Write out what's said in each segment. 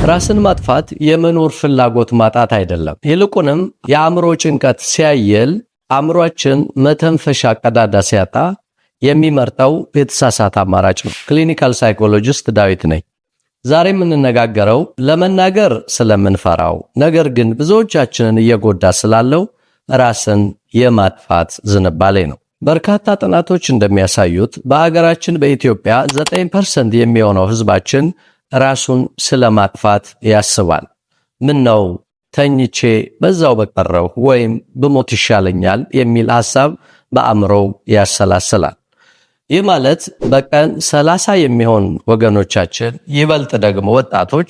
ራስን ማጥፋት የመኖር ፍላጎት ማጣት አይደለም። ይልቁንም የአእምሮ ጭንቀት ሲያየል፣ አእምሯችን መተንፈሻ ቀዳዳ ሲያጣ የሚመርጠው የተሳሳተ አማራጭ ነው። Clinical psychologist ዳዊት ነኝ። ዛሬ የምንነጋገረው ለመናገር ስለምንፈራው ነገር ግን ብዙዎቻችንን እየጎዳ ስላለው ራስን የማጥፋት ዝንባሌ ነው። በርካታ ጥናቶች እንደሚያሳዩት በሀገራችን በኢትዮጵያ 9% የሚሆነው ሕዝባችን ራሱን ስለማጥፋት ያስባል። ምን ነው ተኝቼ በዛው በቀረሁ ወይም ብሞት ይሻለኛል የሚል ሐሳብ በአእምሮው ያሰላስላል። ይህ ማለት በቀን 30 የሚሆን ወገኖቻችን፣ ይበልጥ ደግሞ ወጣቶች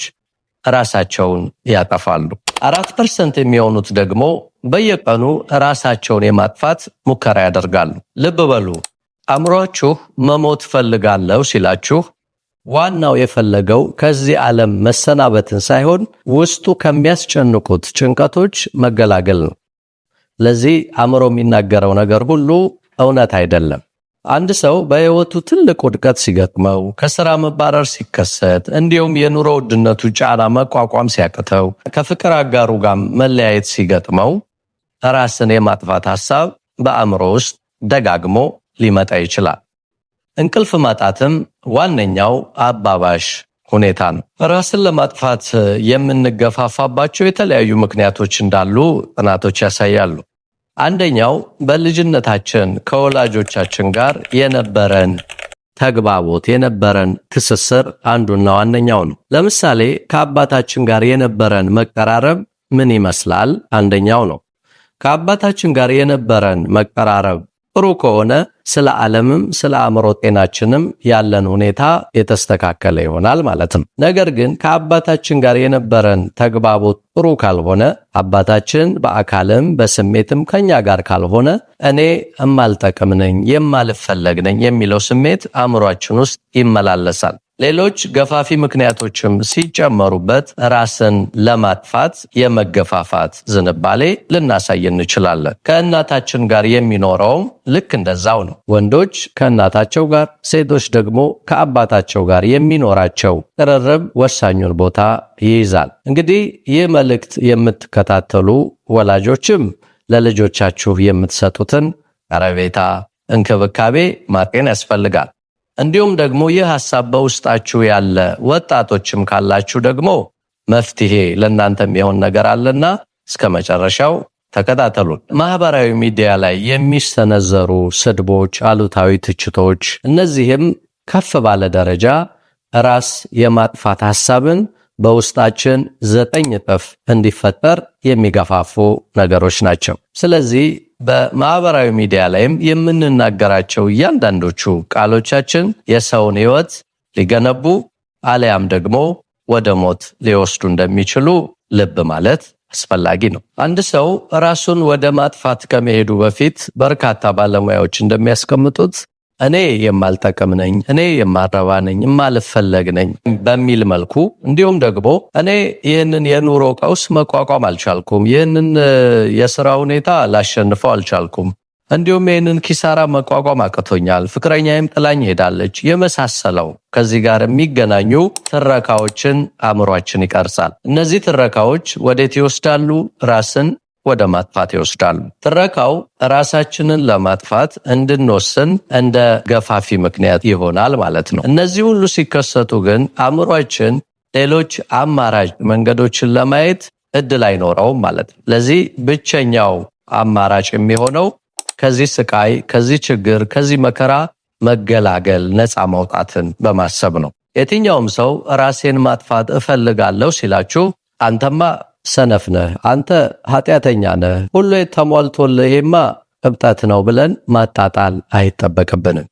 ራሳቸውን ያጠፋሉ። 4% የሚሆኑት ደግሞ በየቀኑ ራሳቸውን የማጥፋት ሙከራ ያደርጋሉ። ልብ በሉ፣ አእምሯችሁ መሞት ፈልጋለሁ ሲላችሁ ዋናው የፈለገው ከዚህ ዓለም መሰናበትን ሳይሆን ውስጡ ከሚያስጨንቁት ጭንቀቶች መገላገል ነው። ለዚህ አእምሮ የሚናገረው ነገር ሁሉ እውነት አይደለም። አንድ ሰው በሕይወቱ ትልቅ ውድቀት ሲገጥመው፣ ከስራ መባረር ሲከሰት፣ እንዲሁም የኑሮ ውድነቱ ጫና መቋቋም ሲያቅተው፣ ከፍቅር አጋሩ ጋር መለያየት ሲገጥመው ራስን የማጥፋት ሐሳብ በአእምሮ ውስጥ ደጋግሞ ሊመጣ ይችላል። እንቅልፍ ማጣትም ዋነኛው አባባሽ ሁኔታ ነው። ራስን ለማጥፋት የምንገፋፋባቸው የተለያዩ ምክንያቶች እንዳሉ ጥናቶች ያሳያሉ። አንደኛው በልጅነታችን ከወላጆቻችን ጋር የነበረን ተግባቦት፣ የነበረን ትስስር አንዱና ዋነኛው ነው። ለምሳሌ ከአባታችን ጋር የነበረን መቀራረብ ምን ይመስላል? አንደኛው ነው። ከአባታችን ጋር የነበረን መቀራረብ ጥሩ ከሆነ ስለ ዓለምም ስለ አእምሮ ጤናችንም ያለን ሁኔታ የተስተካከለ ይሆናል ማለት ነው። ነገር ግን ከአባታችን ጋር የነበረን ተግባቦት ጥሩ ካልሆነ፣ አባታችን በአካልም በስሜትም ከኛ ጋር ካልሆነ፣ እኔ እማልጠቅም ነኝ፣ የማልፈለግ ነኝ የሚለው ስሜት አእምሯችን ውስጥ ይመላለሳል። ሌሎች ገፋፊ ምክንያቶችም ሲጨመሩበት ራስን ለማጥፋት የመገፋፋት ዝንባሌ ልናሳይ እንችላለን። ከእናታችን ጋር የሚኖረውም ልክ እንደዛው ነው። ወንዶች ከእናታቸው ጋር፣ ሴቶች ደግሞ ከአባታቸው ጋር የሚኖራቸው ቅርርብ ወሳኙን ቦታ ይይዛል። እንግዲህ ይህ መልእክት የምትከታተሉ ወላጆችም ለልጆቻችሁ የምትሰጡትን ቀረቤታ፣ እንክብካቤ ማጤን ያስፈልጋል። እንዲሁም ደግሞ ይህ ሐሳብ በውስጣችሁ ያለ ወጣቶችም ካላችሁ ደግሞ መፍትሄ ለእናንተ የሚሆን ነገር አለና እስከ መጨረሻው ተከታተሉን። ማህበራዊ ሚዲያ ላይ የሚሰነዘሩ ስድቦች፣ አሉታዊ ትችቶች፣ እነዚህም ከፍ ባለ ደረጃ ራስ የማጥፋት ሐሳብን በውስጣችን 9 እጥፍ እንዲፈጠር የሚገፋፉ ነገሮች ናቸው። ስለዚህ በማህበራዊ ሚዲያ ላይም የምንናገራቸው እያንዳንዶቹ ቃሎቻችን የሰውን ሕይወት ሊገነቡ አሊያም ደግሞ ወደ ሞት ሊወስዱ እንደሚችሉ ልብ ማለት አስፈላጊ ነው። አንድ ሰው ራሱን ወደ ማጥፋት ከመሄዱ በፊት በርካታ ባለሙያዎች እንደሚያስቀምጡት እኔ የማልጠቅም ነኝ፣ እኔ የማልረባ ነኝ፣ የማልፈለግ ነኝ በሚል መልኩ፣ እንዲሁም ደግሞ እኔ ይህንን የኑሮ ቀውስ መቋቋም አልቻልኩም፣ ይህንን የስራ ሁኔታ ላሸንፈው አልቻልኩም፣ እንዲሁም ይህንን ኪሳራ መቋቋም አቅቶኛል፣ ፍቅረኛዬም ጥላኝ ሄዳለች፣ የመሳሰለው ከዚህ ጋር የሚገናኙ ትረካዎችን አእምሯችን ይቀርጻል። እነዚህ ትረካዎች ወዴት ይወስዳሉ? ራስን ወደ ማጥፋት ይወስዳሉ። ትረካው ራሳችንን ለማጥፋት እንድንወስን እንደ ገፋፊ ምክንያት ይሆናል ማለት ነው። እነዚህ ሁሉ ሲከሰቱ ግን አእምሯችን ሌሎች አማራጭ መንገዶችን ለማየት እድል አይኖረውም ማለት ነው። ለዚህ ብቸኛው አማራጭ የሚሆነው ከዚህ ስቃይ፣ ከዚህ ችግር፣ ከዚህ መከራ መገላገል፣ ነፃ መውጣትን በማሰብ ነው። የትኛውም ሰው ራሴን ማጥፋት እፈልጋለሁ ሲላችሁ አንተማ ሰነፍ ነህ፣ አንተ ኃጢአተኛ ነህ፣ ሁሉ ተሟልቶልህ ይሄማ እብጠት ነው ብለን ማጣጣል አይጠበቅብንም።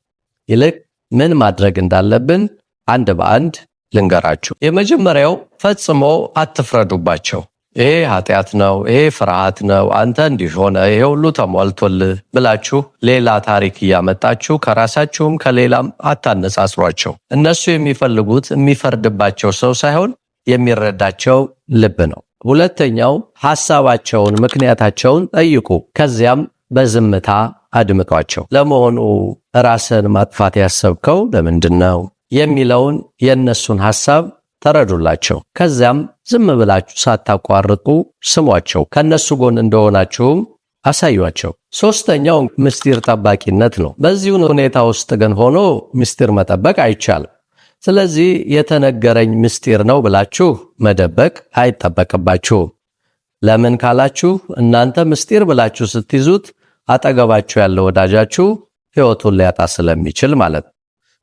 ይልቅ ምን ማድረግ እንዳለብን አንድ በአንድ ልንገራችሁ። የመጀመሪያው ፈጽሞ አትፍረዱባቸው። ይሄ ኃጢአት ነው፣ ይሄ ፍርሃት ነው፣ አንተ እንዲህ ሆነ፣ ይሄ ሁሉ ተሟልቶልህ ብላችሁ ሌላ ታሪክ እያመጣችሁ ከራሳችሁም ከሌላም አታነጻጽሯቸው። እነሱ የሚፈልጉት የሚፈርድባቸው ሰው ሳይሆን የሚረዳቸው ልብ ነው። ሁለተኛው ሐሳባቸውን፣ ምክንያታቸውን ጠይቁ። ከዚያም በዝምታ አድምጧቸው። ለመሆኑ ራስን ማጥፋት ያሰብከው ለምንድን ነው የሚለውን የእነሱን ሐሳብ ተረዱላቸው። ከዚያም ዝም ብላችሁ ሳታቋርጡ ስሟቸው። ከነሱ ጎን እንደሆናችሁም አሳዩአቸው። ሶስተኛው ምስጢር ጠባቂነት ነው። በዚሁ ሁኔታ ውስጥ ግን ሆኖ ምስጢር መጠበቅ አይቻልም። ስለዚህ የተነገረኝ ምስጢር ነው ብላችሁ መደበቅ አይጠበቅባችሁም። ለምን ካላችሁ እናንተ ምስጢር ብላችሁ ስትይዙት አጠገባችሁ ያለው ወዳጃችሁ ሕይወቱን ሊያጣ ስለሚችል ማለት ነው።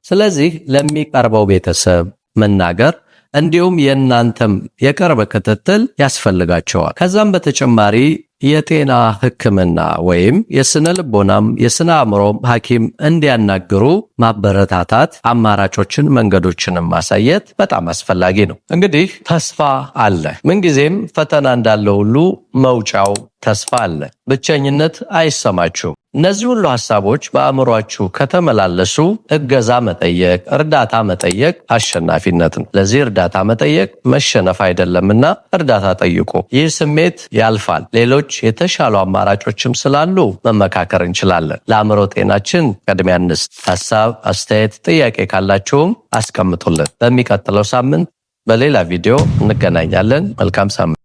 ስለዚህ ለሚቀርበው ቤተሰብ መናገር እንዲሁም የእናንተም የቅርብ ክትትል ያስፈልጋቸዋል። ከዛም በተጨማሪ የጤና ሕክምና ወይም የስነ ልቦናም የስነ አእምሮም ሐኪም እንዲያናግሩ ማበረታታት፣ አማራጮችን መንገዶችንም ማሳየት በጣም አስፈላጊ ነው። እንግዲህ ተስፋ አለ። ምንጊዜም ፈተና እንዳለ ሁሉ መውጫው ተስፋ አለ። ብቸኝነት አይሰማችሁ። እነዚህ ሁሉ ሐሳቦች በአእምሯችሁ ከተመላለሱ እገዛ መጠየቅ፣ እርዳታ መጠየቅ አሸናፊነት ነው። ለዚህ እርዳታ መጠየቅ መሸነፍ አይደለምና እርዳታ ጠይቁ። ይህ ስሜት ያልፋል። ሌሎች የተሻሉ አማራጮችም ስላሉ መመካከር እንችላለን። ለአእምሮ ጤናችን ቅድሚያ እንስጥ። ሐሳብ፣ አስተያየት፣ ጥያቄ ካላችሁም አስቀምጡልን። በሚቀጥለው ሳምንት በሌላ ቪዲዮ እንገናኛለን። መልካም ሳምንት።